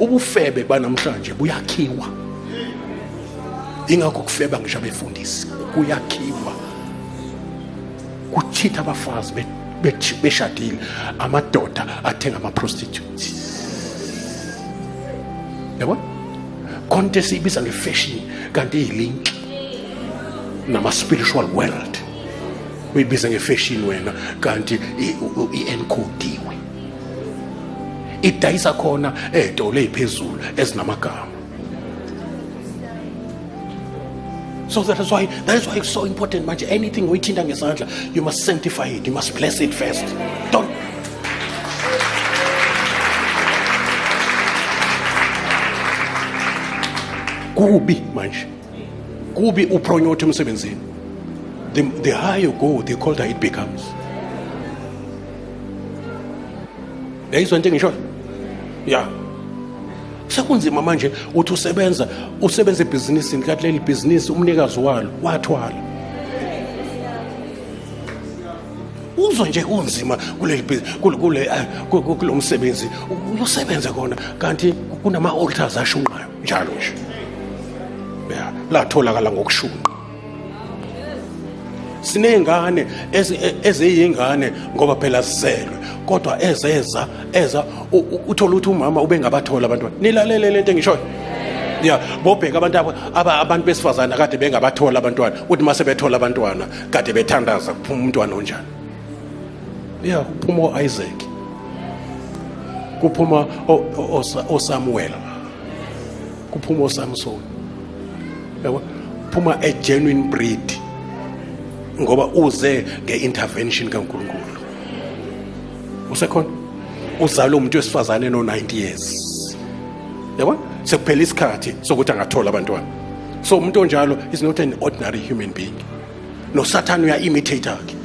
Ubufebe banamhlanje buyakhiwa. Ingakho kufeba ngisho abefundisi kuyakhiwa. Kuchitha abafazi beshadile, amadoda athenga ama prostitutes. Yabo? Konke esiyibiza ngefashion kanti iyilink nama spiritual world. Uyibiza ngefashion wena kanti i-encodiwe. Idayisa khona ezitolo eziphezulu ezinamagama. So that is why it's so important manje. Anything oyithinta ngesandla, you must sanctify it, you must bless it first. Don't kubi manje, kubi upronyotha emsebenzini. The higher you go, the colder it becomes. Yayizwa into engishoyo? Yeah. Sekunzima manje, uthi usebenza ebhizinisini, kanti leli bhizinisi umnikazi walo wathwala. Uzwe nje kunzima kuleli kule kulo msebenzi uyosebenza kona, kanti kunama altars ashunqayo njalo nje. Yeah, latholakala ngokushunqa. Siney'ngane eziyingane ngoba phela zizelwe, kodwa ezeza eza uthola ukuthi umama ubengabathola abantwana. Nilalele lento engishoyo. Ya, bobheka abantu abantu besifazane kade bengabathola abantwana, uthi mase bethola abantwana kade bethandaza kuphuma umntwana onjani. Ya, kuphuma uIsaac, kuphuma oSamuel, kuphuma uSamson. Yabo, phuma a genuine breed ngoba uze ngeintervention kaNkuluNkulu. Usekhona uzalwa umuntu wesifazane no 90 years. Yabo, sekuphela isikhathi sokuthi angathola abantwana. So umuntu onjalo is not an ordinary human being. No Satan uya imitate ke.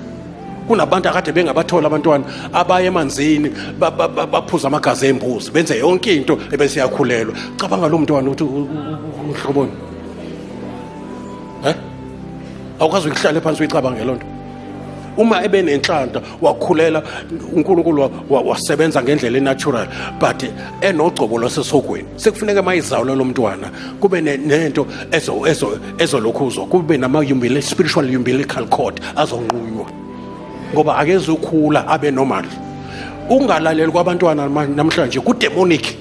Kunabantu akade bengabathola abantwana, abaye emanzini, baphuza amagazi embuzi, benze yonke into ebese yakhulelwa. Cabanga lo mntwana ukuthi uhloboni. Awukwazi ukuhlala phansi uyicabange lonto. Uma ebenenhlanhla wakhulela, uNkulunkulu wasebenza ngendlela enatural, but enogcobo lwasesogweni, sekufuneka mayizawula lo mntwana kube nento ezolokhuzwa, kube nama spiritual umbilical cord azonqunywa, ngoba akezukhula abe normal. Ungalaleli kwabantwana namhlanje ku demonic.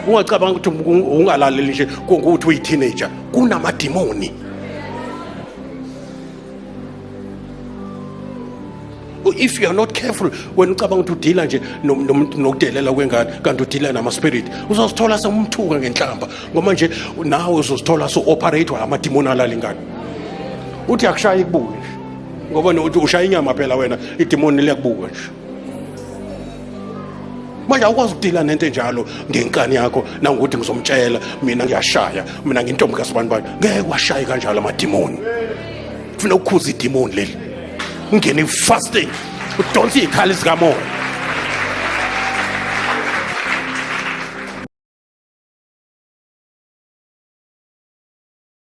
Ungacabanga ukuthi ungalaleli nje kungukuthi uyi teenager, kunamadimoni. If you are not careful, wena ucabanga ukuthi udila nje nokudelela kwengane, kanti udila nama spirit. Uzozithola sewumthuka ngenhlamba, ngoba nje nawe uzozithola so operate amadimoni alala ingane. Uthi akushaya ikubuke nje, ngoba nokuthi ushaya inyama phela wena, idimoni liyakubuka nje. Manje awukwazi ukudila nento enjalo ngenkani yakho, nangokuthi ngizomtshela, mina ngiyashaya, mina ngintombi kasibani bani. Ngeke washaye kanjalo amadimoni. Ufuna ukukhuza idimoni leli, ungene fasting, udonse iy'khali zikamoya.